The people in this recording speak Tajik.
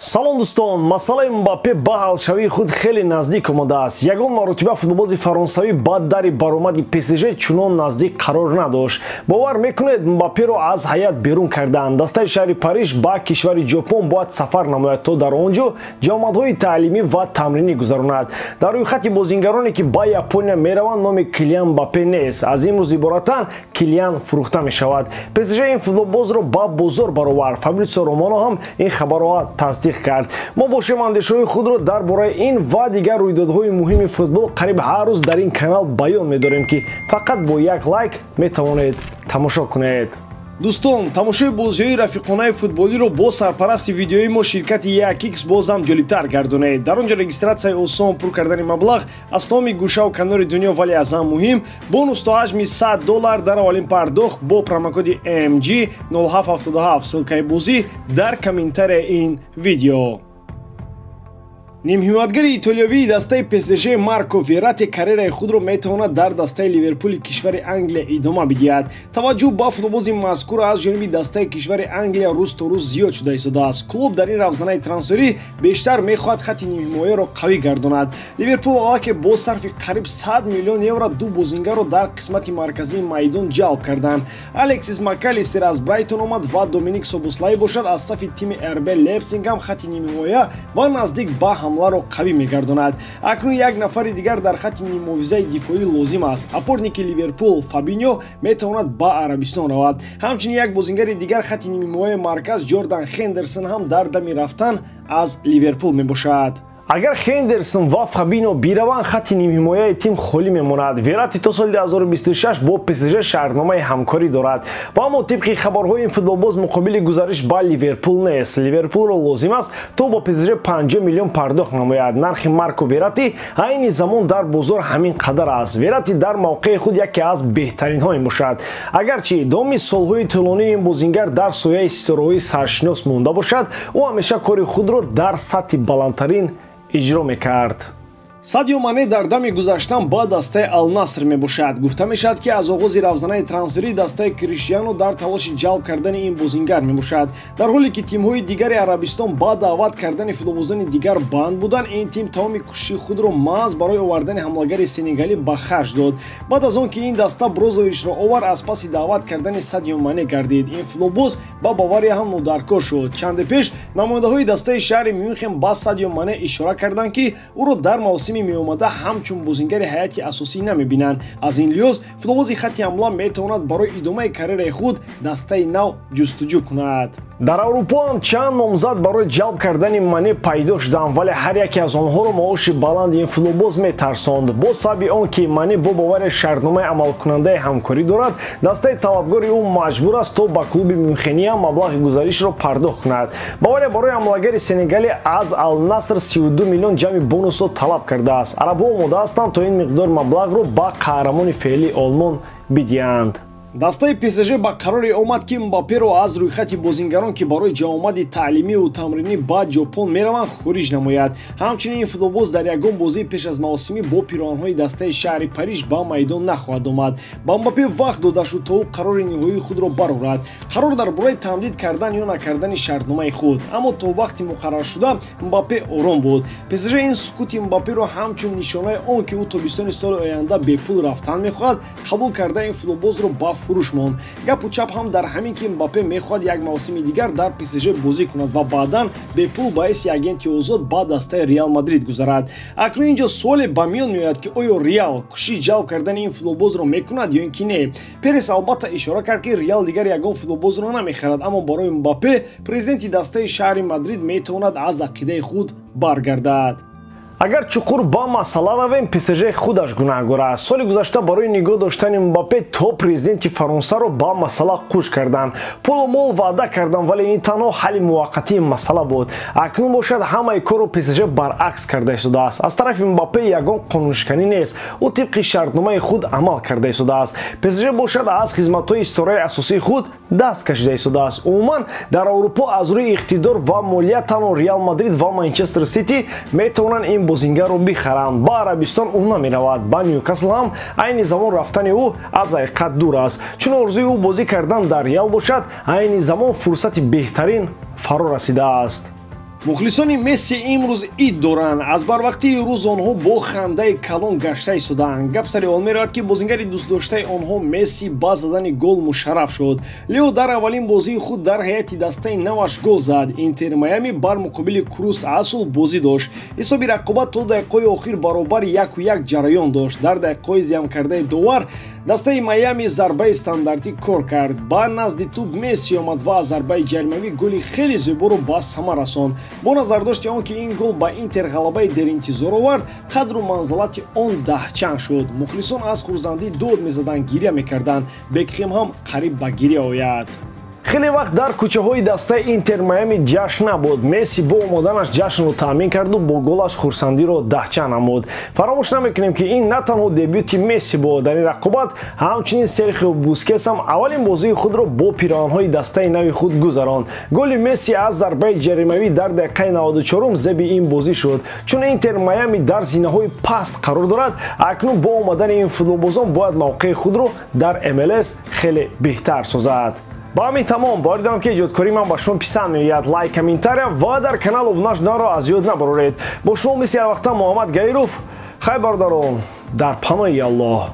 Салом дӯстон, масъалаи Мбаппе ба ҳалшавии худ хеле наздик омадааст. Ягон маротиба футболбози фаронсавӣ ба дари баромади ПСЖ чунон наздик қарор надошт. Бовар мекунед, Мбапперо аз ҳайат берун карданд. Дастаи шаҳри Париж ба кишвари Ҷопон бояд сафар намояд, то дар он ҷо ҷамоатҳои таълимӣ ва тамринӣ гузаронад. Дар рӯйхати бозингароне, ки ба Япония мераванд, номи Килиан Мбаппе нест. Аз имрӯз иборатан Килиан фурӯхта мешавад. ПСЖ ин футболбозро ба бозор баровард. Фабритсио Романо ҳам ин хабарро тасдиқ кард. Мо бошем, андешаҳои худро дар бораи ин ва дигар рӯйдодҳои муҳими футбол қариб ҳар рӯз дар ин канал баён медорем, ки фақат бо як лайк метавонед тамошо кунед. Дӯстон, тамошои бозиҳои рафиқонаи футболиро бо сарпарасти видеои мо, ширкати 1x, бозам ҷолибтар гардонед. Дар он ҷо регистратсияи осон, пур кардани маблағ аз тамоми гӯшаву канори дунё, вале аз ҳам муҳим, бонус то ҳаҷми 100 доллар дар аввалин пардохт бо промокоди MG 0777. Ссылкаи бозӣ дар комментарияи ин видео. Нимҳимоятгари итолиёвии дастаи ПСЖ Марко Веррати карьераи худро метавонад дар дастаи Ливерпули кишвари Англия идома бидиҳад. Таваҷҷӯҳ ба футболбози мазкур аз ҷониби дастаи кишвари Англия рӯз то рӯз зиёд шуда истодааст. Клуб дар ин равзанаи трансферӣ бештар мехоҳад хатти нимҳимояро қавӣ гардонад. Ливерпул аллакай бо сарфи қариб 100 миллион евро ду бозингарро дар қисмати марказии майдон ҷалб карданд. Алексис Макалистер аз Брайтон омад ва Доминик Собослай бошад, аз сафи тими РБ Лейпсиг ҳам хатти нимҳимоя ва наздик ба ҳамларо қавӣ мегардонад. Акнун як нафари дигар дар хатти ниммуҳофизаи дифоӣ лозим аст. Опорники Ливерпул Фабиньо метавонад ба Арабистон равад. Ҳамчунин як бозингари дигар хатти нимҳимояи марказ, Ҷордан Хендерсон, ҳам дар дами рафтан аз Ливерпул мебошад. Агар Хендерсон ва Фабино бираванд, хатти нимҳимояи тим холӣ мемонад. Веррати то соли 2026 бо ПСЖ шартномаи ҳамкорӣ дорад. Ва аммо тибқи хабарҳои, ин футболбоз муқобили гузариш ба Ливерпул нест. Ливерпулро лозим аст, то бо ПСЖ 50 миллион пардохт намояд. Нархи Марко Веррати айни замон дар бозор ҳамин қадар аст. Веррати дар мавқеи худ яке аз беҳтаринҳо мебошад. Агарчи доми солҳои тӯлонии ин бозингар дар сояи ситораҳои саршинос монда бошад, ӯ ҳамеша кори худро дар сатҳи баландтарин иҷро мекард. Садио Мане дар дами гузаштан ба дастаи Алнаср мебошад. Гуфта мешавад, ки аз оғози равзанаи трансферӣ дастаи Криштиану дар талоши ҷалб кардани ин бозингар мебошад. Дар ҳоле ки тимҳои дигари Арабистон ба даъват кардани футболбозони дигар банд буданд, ин тим тамоми кӯшиши худро маҳз барои овардани ҳамлагари сенегалӣ ба харҷ дод. Баъд аз он ки ин даста Брозовичро овард, аз паси даъват кардани Садио Мане гардид. Ин футболбоз ба Бавария ҳам нодаркор шуд. Чанде пеш намояндаҳои дастаи шаҳри Мюнхен ба Садио Мане ишора карданд, ки ӯро дар мавсими меомада ҳамчун бозингари ҳайати асосӣ намебинанд. Аз ин лиҳоз футболбози хатти ҳамла метавонад барои идомаи карьераи худ дастаи нав ҷустуҷӯ кунад. Дар Аврупо ҳам чанд номзад барои ҷалб кардани Мане пайдо шуданд, вале ҳар яке аз онҳоро маоши баланди ин футболбоз метарсонд. Бо сабаби он ки Мане бо Бавария шартномаи амалкунандаи ҳамкорӣ дорад, дастаи талабгори ӯ маҷбур аст, то ба клуби мюнхения маблағи гузаришро пардохт кунад. Бавария барои ҳамлагари сенегалӣ аз Алнаср 32 миллион ҷамъи бонусро талаб кардааст. Арабҳо омода ҳастанд, то ин миқдор маблағро ба қаҳрамони феълии Олмон бидиҳанд. Дастаи ПСЖ ба қароре омад, ки Мбапперо аз рӯйхати бозингарон, ки барои ҷамъомади таълимиву тамринӣ ба Ҷопон мераванд, хориҷ намояд. Ҳамчунин ин футболбоз дар ягон бозии пеш аз мавсимӣ бо пироҳанҳои дастаи шаҳри Париж ба майдон нахоҳад омад. Ба Мбаппе вақт дода шуд, то ӯ қарори ниҳоии худро барорад, қарор дар бораи тамдид кардан ё накардани шартномаи худ. Аммо то вақти муқарраршуда Мбаппе ором буд. ПСЖ ин сукути Мбапперо ҳамчун нишонаи он, ки ӯ тобистони соли оянда бепул рафтан мехоҳад, қабул карда, ин футболбозро ба фурӯш монд. Гапу чап ҳам дар ҳамин, ки Мбаппе мехоҳад як мавсими дигар дар ПСЖ бозӣ кунад ва баъдан бепул ба ҳайси агенти озод ба дастаи Реал Мадрид гузарад. Акнун инҷо суоле ба миён меояд, ки оё Реал кӯшиши ҷалб кардани ин футболбозро мекунад ё ин ки не. Перес албатта ишора кард, ки Реал дигар ягон футболбозро намехарад, аммо барои Мбаппе президенти дастаи шаҳри Мадрид метавонад аз ақидаи худ баргардад. Агар чуқур ба масъала равем, ПСЖ худаш гунаҳгор аст. Соли гузашта барои нигоҳ доштани Мбаппе то президенти Фаронсаро ба масъала қуш карданд, пулу мол ваъда карданд, вале ин танҳо ҳалли муваққатии масъала буд. Акнун бошад, ҳамаи корро ПСЖ баръакс карда истодааст. Аз тарафи Мбаппе ягон қонуншиканӣ нест, ӯ тибқи шартномаи худ амал карда истодааст. ПСЖ бошад, аз хизматҳои ситораи асосии худ даст кашида истодааст. Умуман, дар Аврупо аз рӯи иқтидор ва молия танҳо Реал Мадрид ва Манчестер Сити метавонанд ин бозингарро бихаранд. Ба Арабистон ӯ намеравад, ба Нюкасл ҳам айни замон рафтани ӯ аз ҳақиқат дур аст. Чун орзуи ӯ бозӣ кардан дар Реал бошад, айни замон фурсати беҳтарин фаро расидааст. Мухлисони Месси имрӯз ид доранд. Аз барвақтии рӯз онҳо бо хандаи калон гашта истодаанд. Гап сари он меравад, ки бозингари дӯстдоштаи онҳо Месси ба задани гол мушарраф шуд. Лео дар аввалин бозии худ дар ҳайати дастаи наваш гол зад. Интер Майами бар муқобили Крус Асул бозӣ дошт. Ҳисоби рақобат то дақиқаҳои охир баробари 1-1 ҷараён дошт. Дар дақиқаҳои зиёмкардаи довар дастаи Майами зарбаи стандартӣ кор кард. Ба назди тӯб Месси омад ва зарбаи ҷаримавӣ голи хеле зеборо ба самар расонд. Бо назардошти он ки ин гол ба Интер ғалабаи деринтизор овард, қадру манзалати он даҳчанд шуд. Мухлисон аз хурсандӣ дод мезаданд, гиря мекарданд. Бекхем ҳам қариб ба гиря ояд. Хеле вақт дар кӯчаҳои дастаи Интер Майами ҷашн набуд. Месси бо омоданаш ҷашнро таъмин карду бо голаш хурсандиро даҳча намуд. Фаромӯш намекунем, ки ин на танҳо дебюти Месси буд дар ин рақобат, ҳамчунин Серхио Бускес ҳам аввалин бозии худро бо пироҳанҳои дастаи нави худ гузаронд. Голи Месси аз зарбаи ҷаримавӣ дар дақиқаи 94 зеби ин бозӣ шуд. Чун Интер Майами дар зинаҳои паст қарор дорад, акнун бо омадани ин футболбозон бояд мавқеи худро дар МЛС хеле беҳтар созад. Ба ҳамин тамом. Боварӣ дорам, ки эҷодкории ман ба шумо писанд меояд. Лайк, комментария ва дар канал обуна шуданро аз ёд набароред. Бо шумо мисли ҳарвақта Муҳаммад Гаиров. Хайр, бародарон, дар паноҳи Аллоҳ.